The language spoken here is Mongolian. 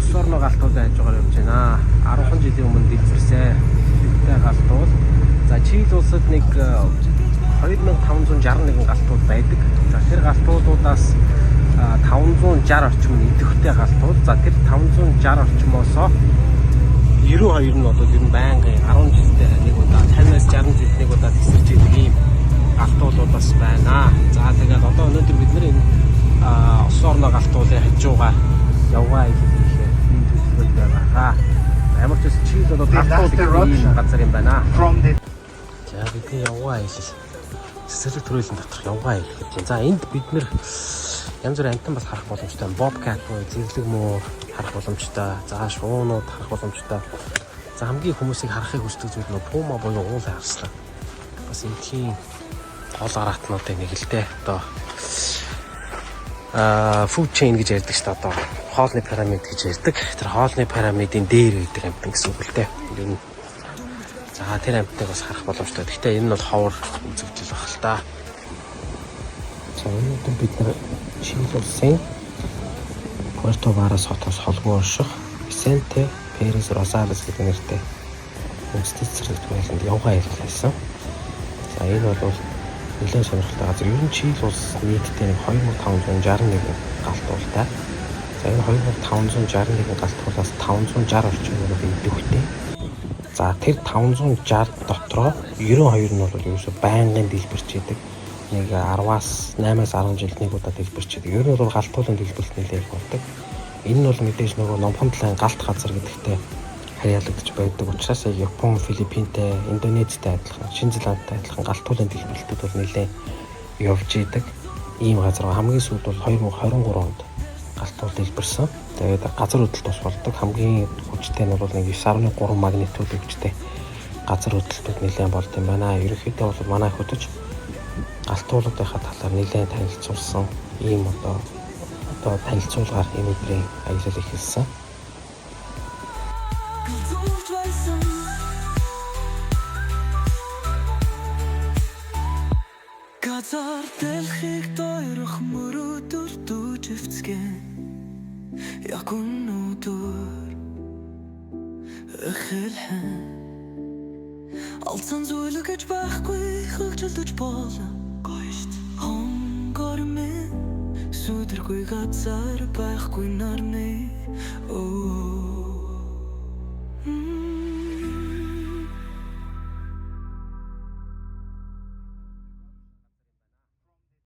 Осорно галт уулын хажуугаар явж байна. 10 жилийн өмнө дэлбэрсэн. Идэвхтэй галт уул. За, Чили улсад нэг 2561 галт уул байдаг. За, тэр галт уулуудаас 560 орчим нь идэвхтэй галт уул. За, тэр 560 орчмоосоо 92 нь бол ер нь байнгын 10 жилдээ нэг удаа, 50-аас 60 жилд нэг удаа дэлбэрч идэг ийм галт уулууд бас байна. За, тэгээд одоо өнөөдөр бид нар энэ Осорно галт уулын хажуугаар явгаа аялал хийхээр ийм төлөвлөгөөтэй байгаа. Ямар ч байсан Чили бол галт уул гэх ийм газар юм байна. From the За, бидний явгаа аялал, цэцэрлэг түрээлэн доторх явгаа аялал гэж байна. За, энд бид нар янз бүрийн амьтан бас харах боломжтой. Bobcat буюу зэрлэг муур харах боломжтой. За, шуунууд харах боломжтой. За, хамгийн хүмүүсийг харахыг хүсдэг зүйл нь пума буюу уулын арслан. Бас эндхийн гол араатнуудын нэг л дээ. Одоо food chain гэж ярьдаг шүү дээ, одоо хоолны пирамид гэж ярьдаг. Тэр хоолны пирамидын дээр байдаг амьтан гэсэн үг л дээ. Ер нь за, тэр амьтныг бас харах боломжтой. Гэхдээ энэ нь бол ховор үзэгдэл байх л та. За, өнөөдөр бид нар Чили улсын Пуэрто Варас хотоос холгүй орших Висенте Перес Росалес гэдэг нэртэй үндэсний цэцэрлэг түээлэнд явгаа аялал хийсэн. За, энэ бол нэлээд сонирхолтой газар. Ер нь Чили улс нийтдээ нэг 2561 галт уултай. За, энэ 2561 галт уулаас 560 орчим нь бол идэвхтэй. За, тэр 560 дотроо 92 нь бол ерөөсөө байнгын дэлбэрч идэг. Нэг 10-аас 8-аас 10 жилд нэг удаа дэлбэрч идэг. Ер нь бол галт уулын дэлбэрэлт нэлээд их болдог. Энэ нь бол мэдээж нөгөө номхон далайн галт газар гэдэгтэй харьяалагдаж байдаг учраас яг Япон, Филиппинтэй, Индонезтэй адилхан, Шинэ Зеландтай адилхан галт уулын дэлбэрэлтүүд бол нэлээд явж идэг ийм газар. Хамгийн сүүлд бол 2023 онд галт уул дэлбэрсэн. Тэгээд газар хөдлөлт бас болдог. Хамгийн хүчтэй нь бол нэг 9.3 магнитуд хүчтэй газар хөдлөлтүүд нэлээд болдог юм байна. Ерөнхийдөө бол манай хөтөч галт уулуудынхаа талаар нэлээд танилцуулсан ийм одоо танилцуулгаар энэ өдрийн аялал эхэлсэн. Зурж байсан. Газар дэлхийг дойрох мөрөөдөл дүүживцгэн. Яг өнөөдөр эхэлхэн. Алдсан зүйл гэж байхгүй, хөгжилдөж болно. Гоё штэ. Хонгор минь, сүдэргүй газар байхгүй нарны. Оо.